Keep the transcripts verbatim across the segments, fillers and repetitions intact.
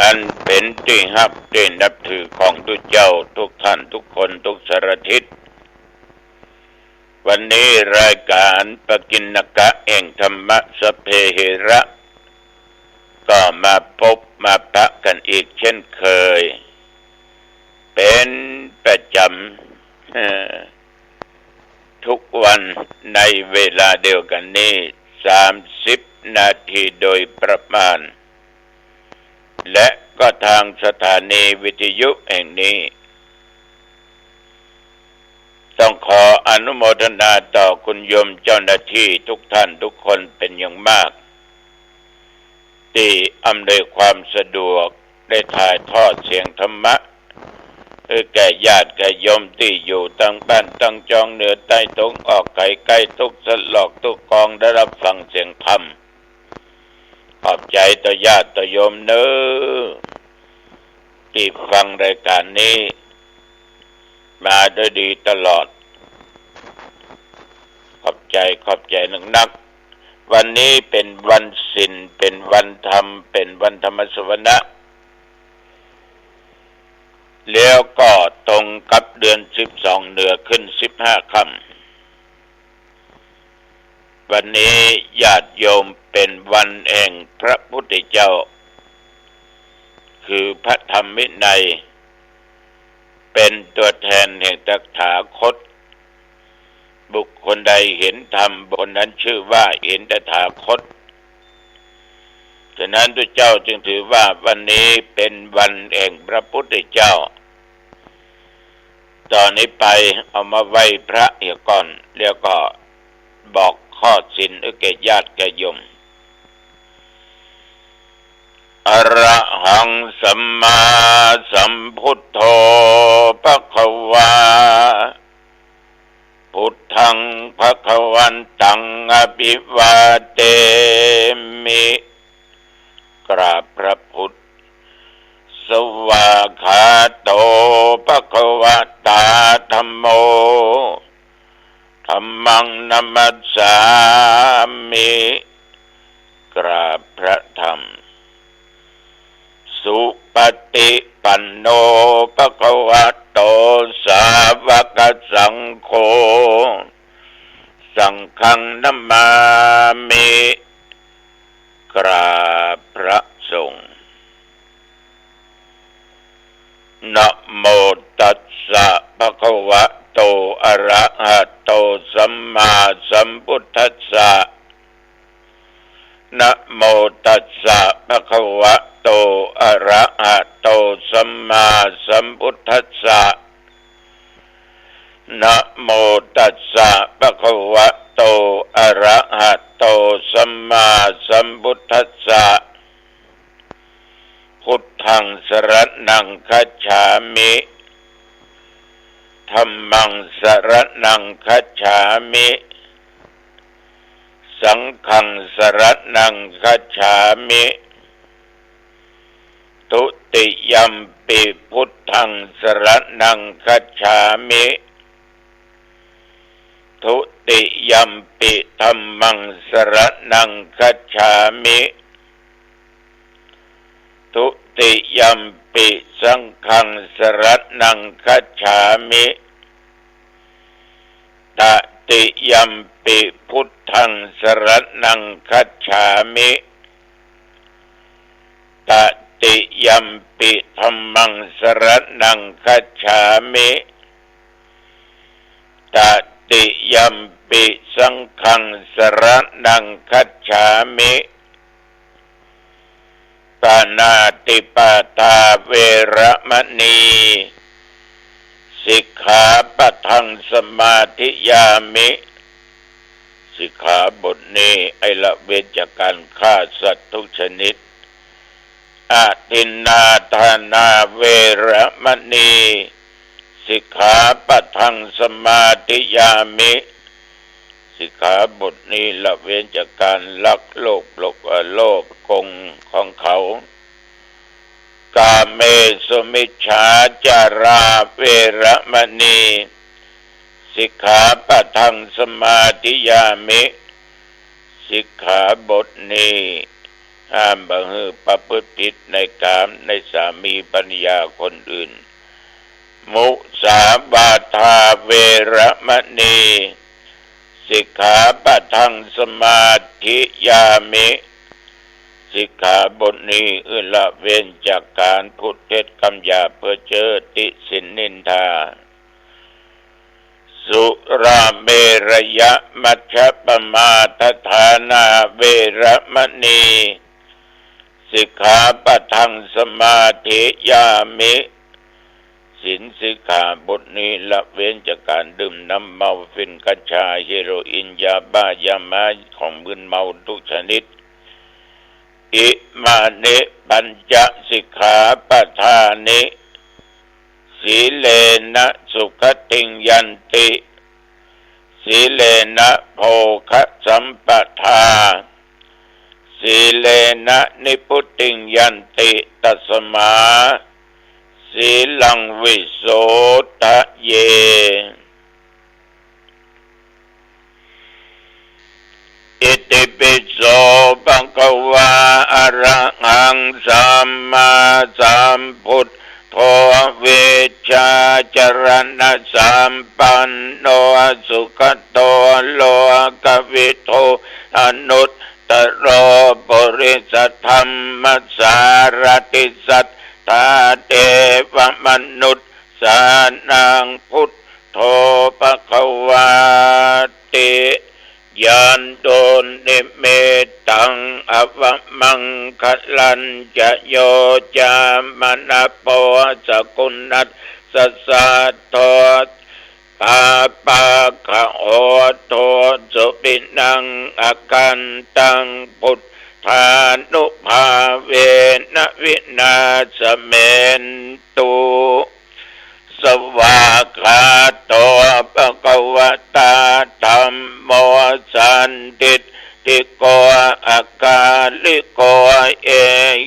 อันเป๋นตี้ฮักตี้นับถือของตุ๊เจ้าทุกท่านทุกคนทุกสารทิศ วันนี้รายก๋านปกิณกะแห่งธรรมะสัพเพเหระ ก็มาปบมาปะกั๋นอีกเช่นเคย เป๋นประจ๋ำ เอ่อ ทุกวันในเวลาเดียวกั๋นนี้ สามสิบนาทีโดยประมาณ และก็ทางสถานีวิทยุแห่งนี้ ต้องขออนุโมทนาต่อคุณโยมเจ้าหน้าที่ทุกท่านทุกคนเป๋นอย่างมาก ตี้อำนวยความสะดวกได้ถ่ายทอดเสียงธรรมะ หื้อแก่ญาติแก่โยมตี้อยู่ตังบ้านตังจองเหนือใต้ตะวันออกใขใก้ทุกสลอกทุกกองได้ฮับฟังเสียงธรรม ขอบใจ๋ต่อญาติต่อโยมเน้อ ตี้ฟังรายก๋านนี้มาด้วยดีตลอด ขอบใจ๋ ขอบใจ๋นักๆ วันนี้เป๋นวันศีล เป๋นวันธรรม เป๋นวันธรรมสวนะ แล้วก็ตรงกับเดือนสิบสองเหนือขึ้นสิบห้าค่ำ วันนี้ญาติโยมเป๋นวันแห่งพระพุทธเจ้า คือพระธรรมวินัย เป๋นตัวแทนแห่งตถาคต บุคคลใดเห็นธรรม บุคคลนั้นชื่อว่าเห็นตถาคต ฉะนั้นตุ๊เจ้าจึงถือว่าวันนี้เป๋นวันแห่งพระพุทธเจ้า ต่อนี้ไปเอามาไหว้พระเหียก่อน แล้วก็บอกข้อศีลหื้อแก่ญาติแก่โยม อะระหังสัมมาสัมพุทโธภะคะวา พุทธังภะคะวันตังอะภิวาเทมิ กราบพระพุทธ สวากขาโตภะคะวะตาธัมโม ธัมมังนะมัสสามิ กราบพระธรรม สุปฏิปันโนภะคะวะโต สาวกสังโฆ สังฆังนะมามิ กราบพระสงฆ์ นะโมตัสสะภะคะวะโต อะระหะโต สัมมาสัมพุทธัสสะ นะโมตัสสะภะคะวะโต อะระหะโต สัมมาสัมพุทธัสสะ นะโมตัสสะภะคะวะโต อะระหะโต สัมมาสัมพุทธัสสะ พุทธังสรณังคัจฉามิ ธัมมังสรณังคัจฉามิ สังฆังสรณังคัจฉามิ ทุติยัมปิพุทธังสรณังคัจฉามิ ทุติยัมปิธัมมังสรณังคัจฉามิ ทุติยัมปิสังฆังสรณังคัจฉามิ ตติยัมปิพุทธังสรณังคัจฉามิ ตติยัมปิธัมมังสรณังคัจฉามิ ตติยัมปิสังฆังสรณังคัจฉามิ ปาณาติปาตาเวระมะณี สิกขาปะทังสมาธิยามิ สิกขาบทนี้ให้ละเว้นจากการฆ่าสัตว์ทุกชนิด อทินนาทานาเวระมะณี สิกขาปะทังสมาธิยามิ สิกขาบทนี้ละเว้นจากการลักโลภ โลภ เอ่อ โลภโกงของเขา กาเมสุมิจฉาจาราเวระมะณี สิกขาปะทังสมาธิยามิ สิกขาบทนี้ ห้ามบ่หื้อประพฤติผิดในกามในสามีภรรยาคนอื่น มุสาวาทาเวระมะณี สิกขาปะทังสมาธิยามิ สิกขาบทนี้หื้อละเว้นจากการพูดเท็จ กำหยาบ เพ้อเจ้อ ติฉินนินทา สุราเมรยมัชฌปมาทฐานาเวระมะณี สิกขาปะทังสมาธิยามิ ศีลสิกขาบทนี้ละเว้นจากการดื่มน้ำเมา ฝิ่น กัญชา เฮโรอีน ยาบ้า ยาม้า ของมึนเมาทุกชนิด อิมานิปัญจสิกขาปะทานิ สีเลนะสุขติงยันติ สีเลนะโภคสัมปทา สีเลนะนิพพุติงยันติ ตัสมาสีลังวิโสทะเย อิติปิโสภะคะวา อะระหังสัมมาสัมพุทโธ วิชชาจรณสัมปันโน สุขโตโลกวิทู อนุตตโรปุริสธรรมสารถิ สัทธาเทวมนุสสานัง พุทโธภะคะวาติ ยันตุนนิมิตตัง อวมังคะลัญจะ โย จามะนะโพ สกุณัสสะ สาโท ปาปะกะโห โท สุปินัง อกันตัง พุทธานุภาเวนะ วินาสเมนตุ สวากขาโตภะคะวะตา ธัมโม สันทิฏฐิโก อะกาลิโก เอ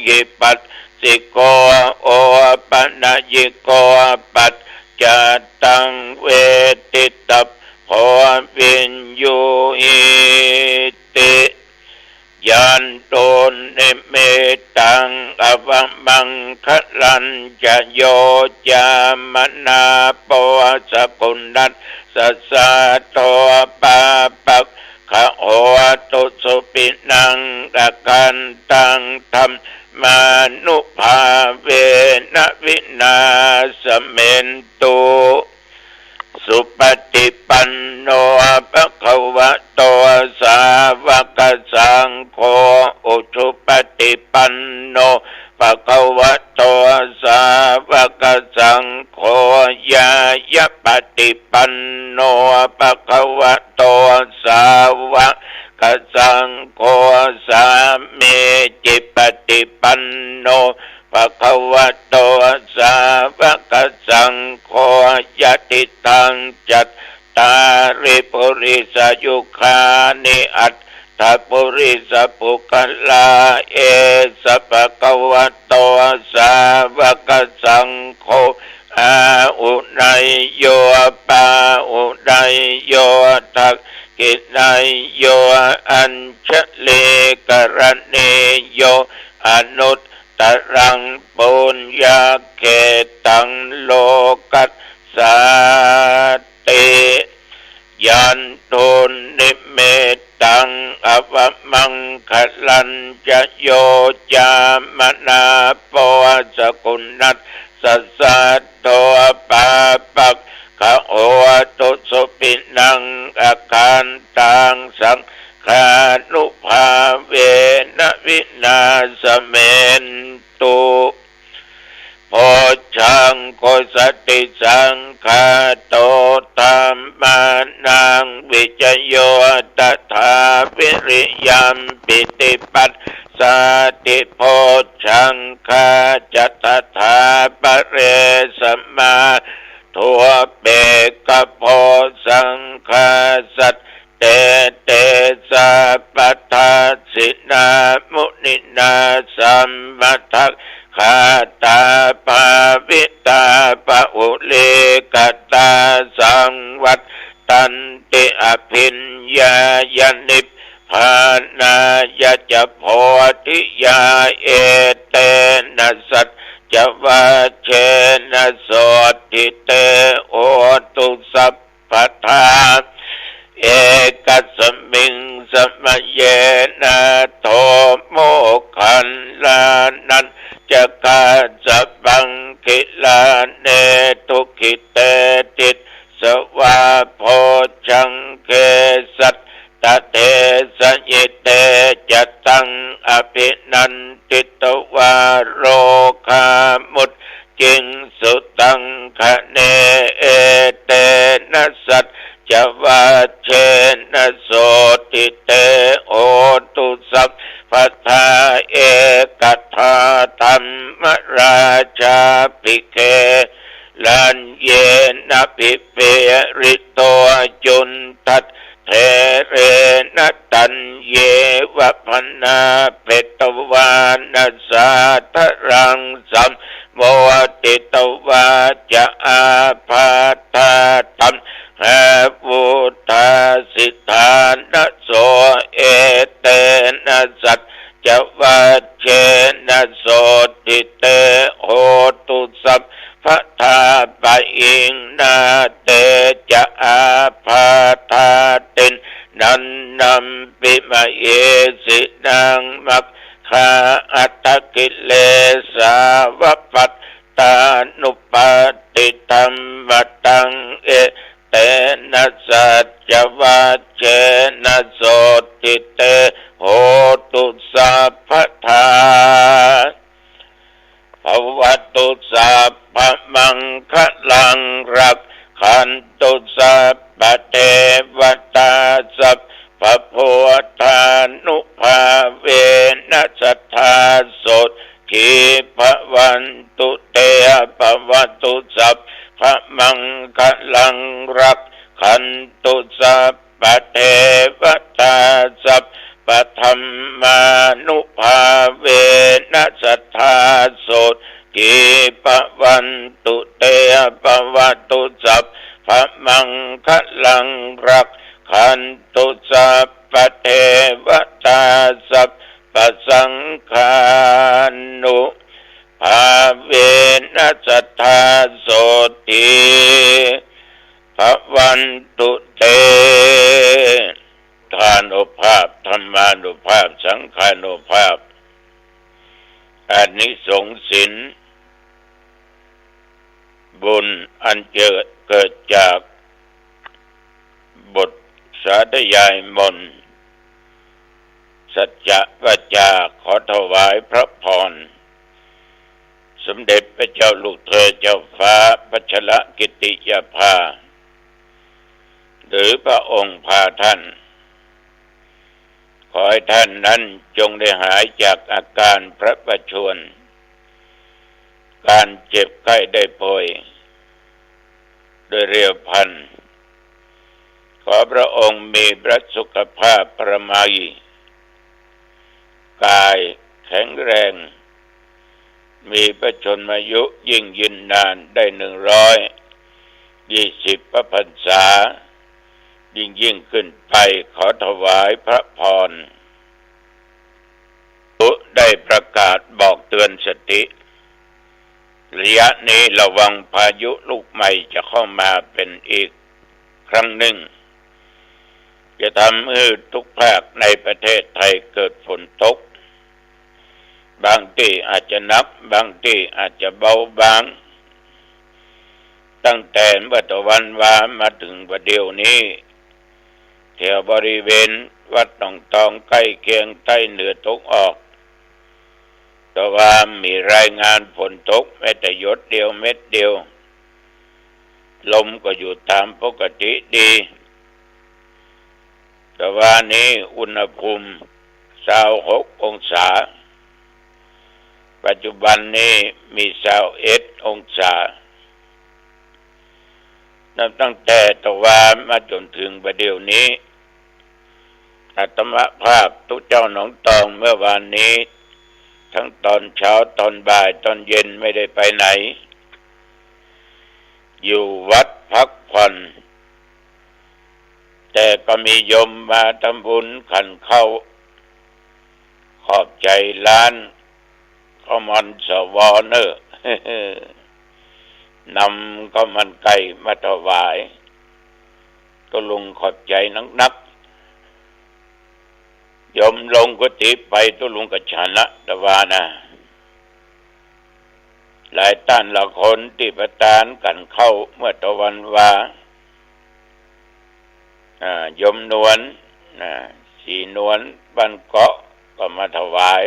หิปัสสิโก โอปะนะยิโก ปัจจัตตัง เวทิตัพโพ วิญญูหีติ ยันตุนนิมิตตัง อวมังคะลัญจะ โย จามะนะโพ สกุณัสสะ สาโท ปาปะกะโห ตุ สุปินัง อกันตัง ธัมมานุภาเวนะ วินาสเมนตุ สุปฏิปันโนภะคะวะโต สาวกสังโฆ อุชุปฏิปันโนภะคะวะโต สาวกสังโฆ ญาณปฏิปันโนภะคะวะโต สาวกสังโฆ สามีจิปฏิปันโนภะคะวะโต สาวกสังโฆ ยะติตัง จัตตาริ ปุริสายุคานิ อัตถะปุริสปุคคลา เอสะภะคะวะโต สาวกสังโฆ อาหุเนยโย ปาหุเนยโย ทักขิเนยโย อัญชลีกะรณีโย อนุตตรัง ปุญญะเขตตัง โลกัสสาติ ยันตุนนิมิตตัง อวมังคะลัญจะ โย จามะนะโพ สกุณัสสะ สาโท ปาปะกะโห ตุ สุปินัง อกันตัง สังฆานุภาเวนะ วินาสเมนตุ โพชฌังโค สติสังขาโต ธัมมานัง วิจโย ตถา วิริยัม ปิติปัสสาติ โพชฌังคาจะ ตถาปะเร สมา โท เปกขะโพ สังฆา สัตเต เตสะ ปัทธัสสินา มุนินา สัมมะทักขาตา ภาวิตา ปะหุลีกะตา สังวัตตันติ อภิญญายะ นิพ พานายะจะโพธิยา เอเตนะสัจจวัจเจนะ โสตถิเต โหตุสัพพะทา เอกัสมิงสมะเยนะ โท โมคคัลลานัญจะกัสสะปัง กิลาเน ทุกขิเต ติสสะ วา โพชฌังเก สัตตะเทสะยิเต จะตัง อภินันทิตวา โรคามุจจิงสุตังคะเน เอเตนะสัจจวัจเจนะ โสตถิเต โหตุสัพพะทา เอกทาธัมมราชาภิเก รัญเยนะภิเปริโต จุณฑัฏฐะเทเรนะ ตัญเยวะพนาเปตวานะ สาธะรังสัมโมทิตวาจะ อาภัฏฏาธัมหา วุฏฐาสิทธานะโส เอเตนะสัจจวัจเจนะ โสตถิเต โหตุสัพพะทา ปะหิงนาเตจะ อาภัฏฐาตินนันนัมปิ มะเหสินัง มัคคาอัฏฐกิเลสาวะปัตตานุปัฏฐิตัมมะตัง เอเตนะสัจจวัจเจนะ โสตถิเต โหตุสัพพะทา ภะวะตุสัพพะมังคะลัง รักขันตุสัพพะเทวะตา สัพพะพุทธานุภาเวนะ สัตถาโสตถีภะวันตุเต ภะวะตุสัพพะมังคะลัง รักขันตุสัพพะเทวะตา สัพพะธัมมานุภาเวนะ สัตถาโสตถีภะวันตุเต ภะวะตุสัพพะมังคะลัง รักขันตุสัพพะเทวะตา สัพพะสังฆานุภาเวนะ สัตถาโสตถีภะวันตุเต พุทธานุภาพ ธัมมานุภาพ สังฆานุภาพ อานิสงส์ศีลบุญอันเจิด เกิดจากบทสาธยายมนต์ สัจจะวาจา ขอถวายพระพร สมเด็จพระเจ้าลูกเธอเจ้าฟ้าพัชรกิติยาภา หรือพระองค์พาท่าน ขอให้ท่านนั้นจงได้หายจากอาการพระประชวร การเจ็บไข้ได้ป่วยโดยเร็วพลัน ขอพระองค์มีพระสุขภาพพระมัย กายแข็งแรง มีพระชนมายุยิ่งยืนนานได้หนึ่งร้อยยี่สิบพระพรรษา ยิ่งๆ ขึ้นไป ขอถวายพระพร ได้ประกาศบอกเตือนสติ ระยะนี้ระวังพายุลูกใหม่จะเข้ามาเป็นอีกครั้งหนึ่ง จะทำให้ทุกภาคในประเทศไทยเกิดฝนตก บางที่อาจจะหนัก บางที่อาจจะเบาบาง ตั้งแต่เมื่อตะวันวามาถึงบ่าเดี่ยวนี้ แถวบริเวณวัดหนองตองใกล้เคียงใต้เหนือตกออก ตะวามีรายงานฝนตกแม้แต่หยดเดียวเม็ดเดียว ลมก็อยู่ตามปกติดี ตะวานี้อุณหภูมิซาวหกองศา ปัจจุบันนี้มีซาวเอ็ดองศา นับตั้งแต่ตะวามาจนถึงบ่าเดี่ยวนี้ อาตมาภาพตุ๊เจ้าหนองตองเมื่อวานนี้ ทั้งตอนเช้าตอนบ่ายตอนเย็นไม่ได้ไปไหน อยู่วัดพักผ่อน แต่ก็มีโยมมาทำบุญขันข้าว ขอบใจ๋ร้านข้าวมันสวเน่อ นำข้าวมันไก่มาถวาย ตุ๊ลุงขอบใจ๋นักๆ โยมลงกุฏิไป ตุ๊ลุงก็ฉันละ ตะวานะ หลายต้านละคนตี้ประตานขันข้าวเมื่อตะวันวา อ่า โยมนวล นะ ศรีนวล บ้านเกาะ ก็มาถวาย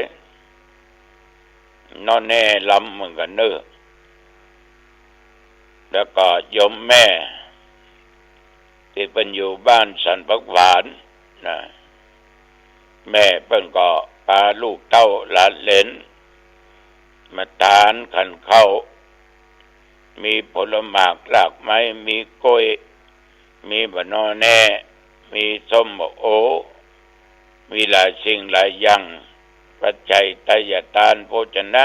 น้อแน่ลำเหมือนกั๋นเน่อ แล้วก็โยมแม่ ตี้เปิ้นอยู่บ้านสันผักหวาน นะ แม่เปิ้นก็ปาลูกเต้าหลานเหลน มาตานขันข้าว มีผลหมากหลากไม้ มีกล้วย มีบ่าน้อแน่ มีส้มบ่าโอ มีหลายสิ่งหลายอย่าง ปัจจัยไตรยตานโภชนะ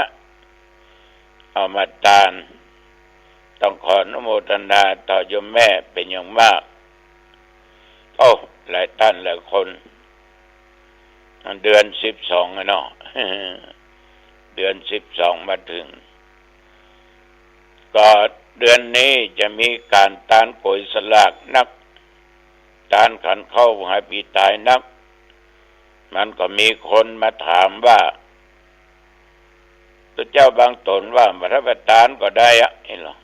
เอามาตาน ต้องขออนุโมทนาต่อโยมแม่เป๋นอย่างมาก โอ้ หลายต้านหลายคน เดือนสิบสองอะเนาะ เดือนสิบสองมาเถิง ก็เดือนนี้จะมีก๋านตานก๋วยสลากนัก ตานขันข้าวหายปีต๋ายนัก มันก็มีคนมาถามว่า ตุ๊เจ้าบางต๋นว่า บ่ถ้าไปตานก็ได้อะ นี่หรอ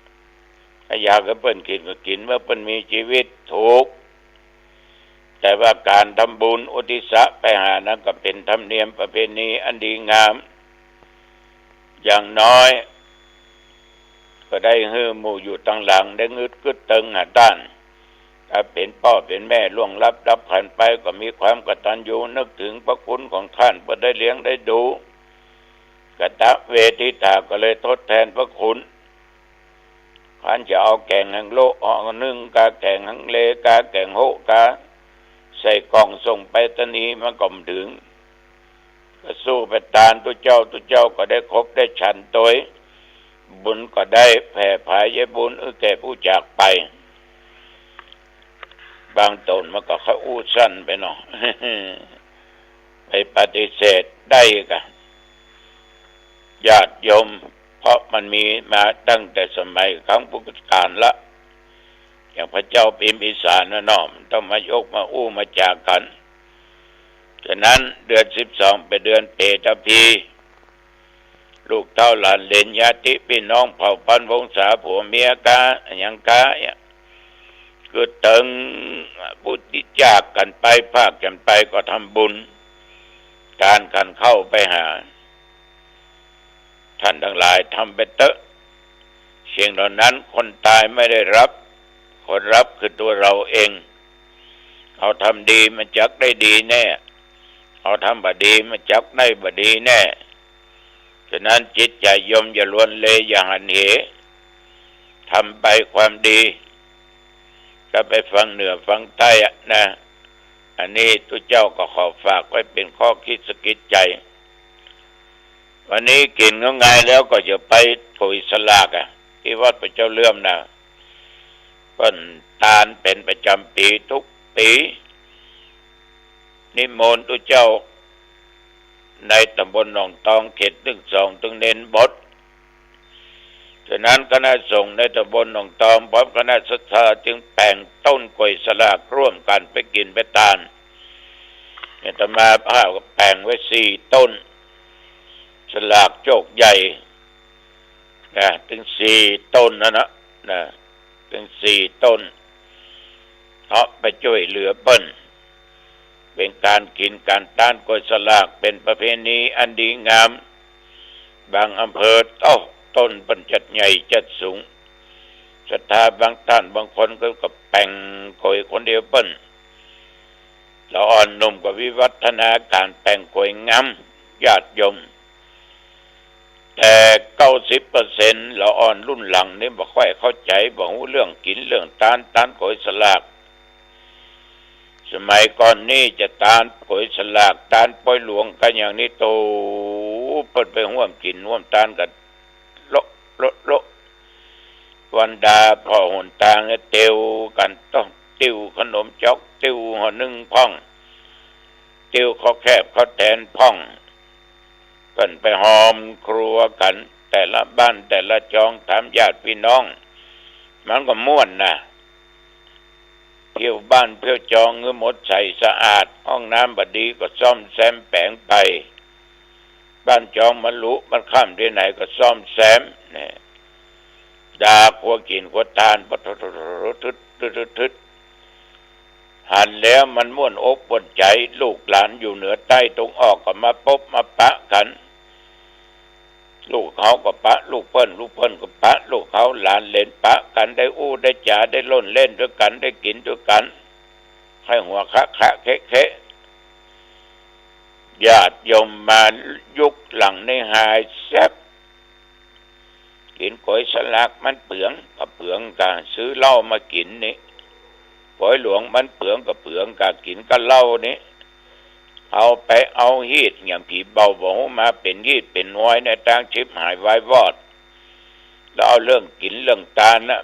ถ้าอยากหื้อเปิ้นกิ๋นก็กิ๋น เมื่อเปิ้นมีจีวิต ถูก แต่ว่าก๋านทำบุญอุทิศะไปหานั้นก็เป๋นธรรมเนียมประเพณีอันดีงาม อย่างน้อย ก็ได้หื้อหมู่อยู่ตังหลังได้งึดกึ๊ดเติงหาต้าน ถ้าเป๋นป้อเป๋นแม่ล่วงลับดับขันธ์ไป ก็มีความกตัญญูนึกเถิงพระคุณของต้าน เปื้อได้เลี้ยงได้ดู กตเวทิตา ก็เลยทดแทนพระคุณ คันจะเอาแก๋งฮังโละ เอานึ่งกาแก๋งฮังเล กาแก๋งโฮะ กาใส่ก่องส่งไปรษณีย์ มันก็บ่เถิง ก็สู้ไปตานตุ๊เจ้า ตุ๊เจ้าก็ได้คบได้ฉันตวย บุญก็ได้แผ่ผายใยบุญหื้อแก่ผู้จากไป บางต๋นมันก็ค่อยอู้สั้นไปเนาะ ไปปฏิเสธได้กะ ญาติโยม เพราะมันมีมาตั้งแต่สมัยครั้งพุทธกาลละ อย่างพระเจ้าพิมพิสารน่ะเนาะ มันต้องมายกมาอู้มาจ๋ากั๋น ฉะนั้นเดือนสิบสองเป๋นเดือนเปตภี ลูกเต้าหลานเหลนญาติปี้น้องเผ่าพันธุ์วงศาผัวเมียกา อะหยังกา อะ คือเถิงผู้ตี้จากกั๋นไป พรากกั๋นไปก็ทำบุญ ตานขันข้าวไปหา ท่านทั้งหลายทำไปเต๊อะ สิ่งเหล่านั้นคนตายไม่ได้รับ คนรับคือตัวเราเอง เอาทำดีมันจักได้ดีแน่ เอาทำบ่ดีมันจักได้บ่ดีแน่ ฉะนั้นจิตใจ๋โยมอย่าลวนเล อย่าหันเห ทำไปความดี ก็ไปฟังเหนือฟังใต้อะนะ อันนี้ตุ๊เจ้าก็ขอฝากไว้เป๋นข้อคิดสะกิดใจ๋ วันนี้กิ๋นข้าวงายแล้วก็จะไปก๋วยสลากอะ ตี้วัดพระเจ้าเลื่อมนะ เปิ้นตานเป๋นประจ๋ำปี๋ทุกปี๋ นิมนต์ตุ๊เจ้าในต๋ำบลหนองตองเขตหนึ่งสอง ตึงเณรบท ฉะนั้นคณะสงฆ์ในต๋ำบลหนองตองพร้อมคณะศรัทธาจึงแป่งต้นก๋วยสลากร่วมกั๋นไปกิ๋นไปตาน อาตมาภาพก็แป่งไว้สี่ต้น สลากโจคใหญ่ นะ ตึงสี่ต้นนั่นนะ นะ ตึงสี่ต้น เอาไปจ้วยเหลือเปิ้น เป๋นก๋านกิ๋นก๋านตานก๋วยสลาก เป๋นประเพณีอันดีงาม บางอำเภอ โอ้ ต้นเปิ้นจัดใหญ่จัดสูง ศรัทธาบางต้านบางคนก็ ก็แป่งก๋วยคนเดียวเปิ้น ละอ่อนหนุ่มก็วิวัฒนาก๋านแป่งก๋วยงาม ญาติโยม แต่เก้าสิบเปอร์เซ็นต์ ละอ่อนรุ่นหลังนี่บ่ค่อยเข้าใจ๋ บ่ฮู้เรื่องกิ๋นเรื่องตาน ตานก๋วยสลาก สมัยก่อนนี่จะตานก๋วยสลาก ตานปอยหลวงกั๋นอย่างนี้ โต เปิ้นไปฮ่วมกิ๋นฮ่วมตานกั๋น โละ โละ โละ วันดาผ่อหนตางเนี่ยเตียวกั๋น ต้องเต ติ้วขนมจ๊อก ติ้วห่อนึ่งพ่อง ติ้วข้าวแคบข้าวแตนพ่อง เปิ้นไปฮอมครัวกั๋น แต่ละบ้านแต่ละจอง ถามญาติปี้น้อง มันก็ม่วนนะ เที่ยวบ้านเที่ยวจองหื้อหมดใสสะอาด ห้องน้ำบ่ดีก็ซ่อมแซมแป๋งไป บ้านจองมันหลุมันค่ำตี้ไหนก็ซ่อมแซม เนี่ย ด่ากั๋วกิ๋นกั๋วตาน ปะทะทะทะทะทึดทึดทึด หันแล้วมันม่วนอกม่วนใจ๋ ลูกหลานอยู่เหนือใต้ตะวันออกก็มาปบมาปะกั๋น ลูกเฮาก็ปะลูกเปิ้น ลูกเปิ้นก็ปะลูกเฮา หลานเหลนปะกั๋น ได้อู้ได้จ๋า ได้ล่นเล่นตวยกั๋น ได้กิ๋นตวยกั๋น ใค่หัวคะคะเคะเคะ ญาติโยมมายุคหลังนี่หายแซบ กิ๋นก๋วยสลากมันเปือง ก็เปืองกาซื้อเหล้ามากิ๋นนี่ ก๋วยหลวงมันเปือง ก็เปืองกากิ๋นกับเหล้านี่ เอาไปเอาฮีตอย่างผีเบาบ่ฮู้มาเป๋นฮีตเป๋นฮวยในตางฉิบหายวายวอด แล้วเอาเรื่องกิ๋นเรื่องตานน่ะ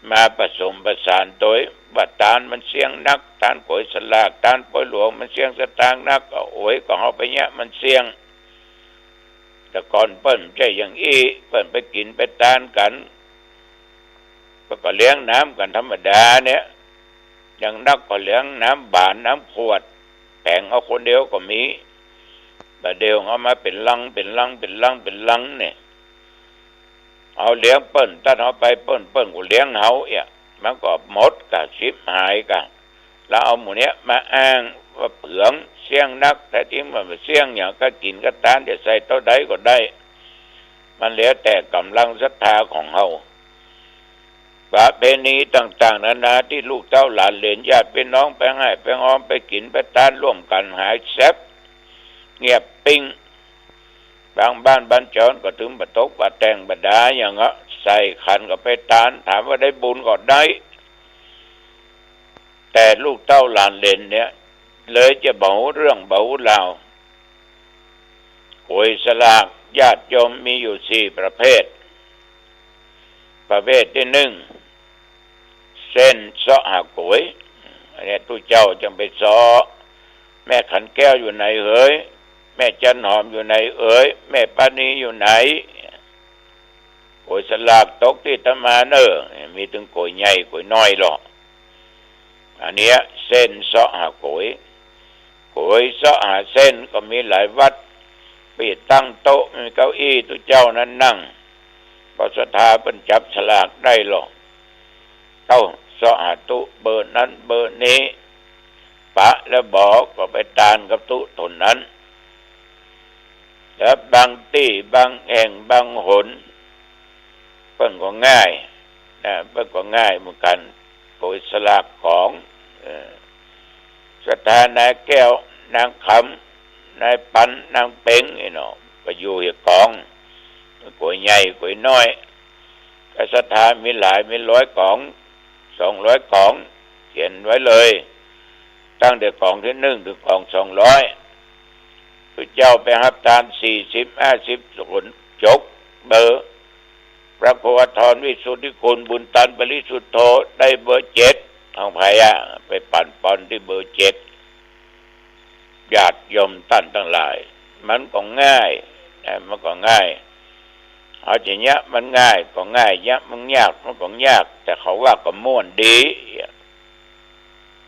มาผสมผสานตวย ว่าตานมันเสี้ยงนัก ตานก๋วยสลาก ตานก๋วยหลวงมันเสี้ยงสตางค์นัก ก็โอยก็เฮาไปเยียะมันเสี้ยง แต่ก่อนเปิ้นบ่ใจ้อย่างอี้ เปิ้นไปกิ๋นไปตานกั๋น เปิ้นก็เลี้ยงน้ำกั๋นธรรมดาเนี่ย อย่างนักก็เลี้ยงน้ำหวานน้ำขวด แป๋งเอาคนเดียวก็มี บ่าเดี่ยวเอามาเป๋นลังเป๋นลังเป๋นลังเป๋นลังเนี่ย เอาเลี้ยงเปิ้น ตั๊ดเฮาไปเปิ้น เปิ้นก็เลี้ยงเฮาเอี้ย มันก็หมดกาฉิบหายกา แล้วเอาหมู่เนี้ยมาอ้างว่าเปืองเสี้ยงนัก แต๊จริงมันบ่เสี้ยงหยัง กากิ๋นกาตานจะใส่เต้าใดก็ได้ มันแล้วแต่ก๋ำลังศรัทธาของเฮา ประเพณีต่างๆ นานาตี้ลูกเต้าหลานเหลนญาติปี้น้องไปฮ้ายไปฮอมไปกิ๋นไปตานร่วมกั๋นหายแซบ เงียบปิ้ง บางบ้านบางจองก็เถิงบ่ตกบ่แต่งบ่ดาหยังอะ ใส่ขันก็ไปตาน ถามว่าได้บุญก็ได้ แต่ลูกเต้าหลานเหลนเนี่ย เลยจะบ่ฮู้เรื่องบ่ฮู้ราว ก๋วยสลากญาติโยมมีอยู่สี่ประเภท ประเภทตี้นึ่ง เส้นเซาะหาก๋วย อันเนี้ยตุ๊เจ้าจั่งไปเซาะ แม่ขันแก้วอยู่ไหนเหย แม่จันหอมอยู่ไหนเอ๋ย แม่ปานีอยู่ไหน ก๋วยสลากตกตี้อาตมาเน่อ มีตึงก๋วยใหญ่ก๋วยน้อยลอ อันเนี้ยเส้นเซาะหาก๋วย ก๋วยเซาะหาเส้นก็มีหลายวัด ไปตั้งโต๊ะ มีเก้าอี้ ตุ๊เจ้านั้นนั่ง เพราะศรัทธาเปิ้นจับสลากได้ลอ เต้าเซาะหาตุ๊เบอร์นั้นเบอร์นี้ ปะแล้วบ่ก็ไปตานกับตุ๊เต้านั้น แล้วบางตี้บางแห่งบางหน เปิ้นก็ง่ายนะ เปิ้นก็ง่ายเหมือนกั๋น ก๋วยสลากก๋อง เออ ศรัทธานายแก้ว นางคำ นายปัน นางเป็ง อี้เนาะ ก็อยู่เหียก๋อง ก๋วยใหญ่ก๋วยน้อย ก็ศรัทธามีหลาย มีร้อยก๋อง สองร้อยก๋อง เขียนไว้เลย ตั้งแต่ก๋องตี้นึ่งเถิงก๋องสองร้อย ตุ๊เจ้าไปฮับตานสี่สิบ ห้าสิบ คน จกเบอร์ พระครูอาทรวิสุทธิคุณ บุญตันปริสุทโธ ได้เบอร์เจ็ด ของใผอะ ไปปั๋นปอนตี้เบอร์เจ็ด ญาติโยมต้านตังหลาย มันก็ง่ายนะ มันก็ง่าย เอาจะเยียะมันง่ายก็ง่าย เยียะมันยากมันก็ยาก แต่เขาว่าก็ม่วนดี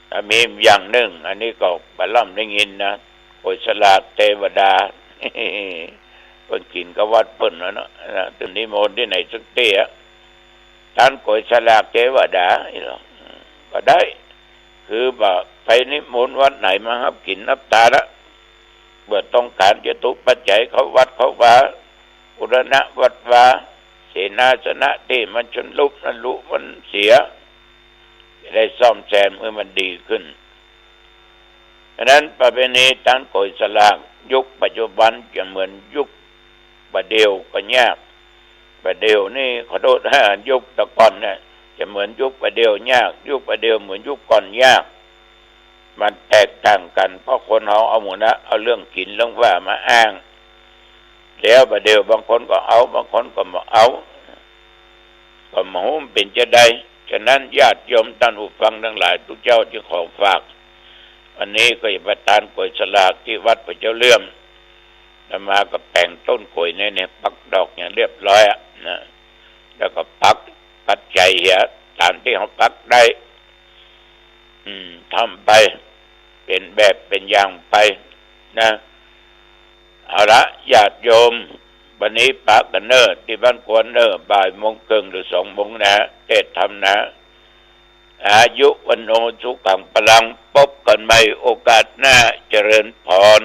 แล้วมีอย่างนึ่ง อันนี้ก็บ่ล่ำได้ยินนะ ก๋วยสลากเตวดา เปิ้นกิ๋นกับวัดเปิ้นแล้วเนาะ นะ ตึงนิมนต์ตี้ไหนสักตี้อะ ตานก๋วยสลากเตวดา อี้เนาะ ก็ได้ คือว่าไปนิมนต์วัดไหนมาฮับกิ๋นฮับตานละ เมื่อต้องก๋านจตุปัจจัยเข้าวัดเข้าวา บูรณะวัดวา เสนาสนะตี้มันชำรุดมันหลุมันเสีย จะได้ซ่อมแซมหื้อมันดีขึ้น ฉะนั้นประเพณีตานก๋วยสลากยุคปัจจุบันจะเหมือนยุคบ่าเดี่ยวก็ยาก บ่าเดี่ยวนี่ขอโต้ษ ยุคแต่ก่อนเนี่ย จะเหมือนยุคบ่าเดี่ยวยาก ยุคบ่าเดี่ยวเหมือนยุคก่อนยาก มันแตกต่างกั๋น เพราะคนเฮาเอาหมู่นะ เอาเรื่องกิ๋นเรื่องว่ามาอ้าง แล้วบ่าเดี่ยวบางคนก็เอา บางคนก็บ่เอา ก็บ่ฮู้มันเป๋นจาใด ฉะนั้นญาติโยมต้านผู้ฟังตังหลาย ตุ๊เจ้าจึงขอฝาก วันนี้ก็จะไปตานก๋วยสลากตี้วัดพระเจ้าเลื่อม อาตมาก็แป๋งต้นก๋วยเนี่ย เนี่ย ปักดอกอย่างเรียบร้อยอะนะ แล้วก็ปักปัจจัยเหีย ต๋ามตี้เฮาปักได้ อืม ทำไป เป๋นแบบเป๋นอย่างไปนะ เอาละ ญาติโยม วันนี้ปะกั๋นเน่อ ตี้บ้านกวนเน่อ บ่ายโมงเกิ่งหรือสองโมงนะ เทศน์ธรรมนะ อายุ วัณโณ สุขัง พลัง ปบกั๋นใหม่โอกาสหน้า เจริญพร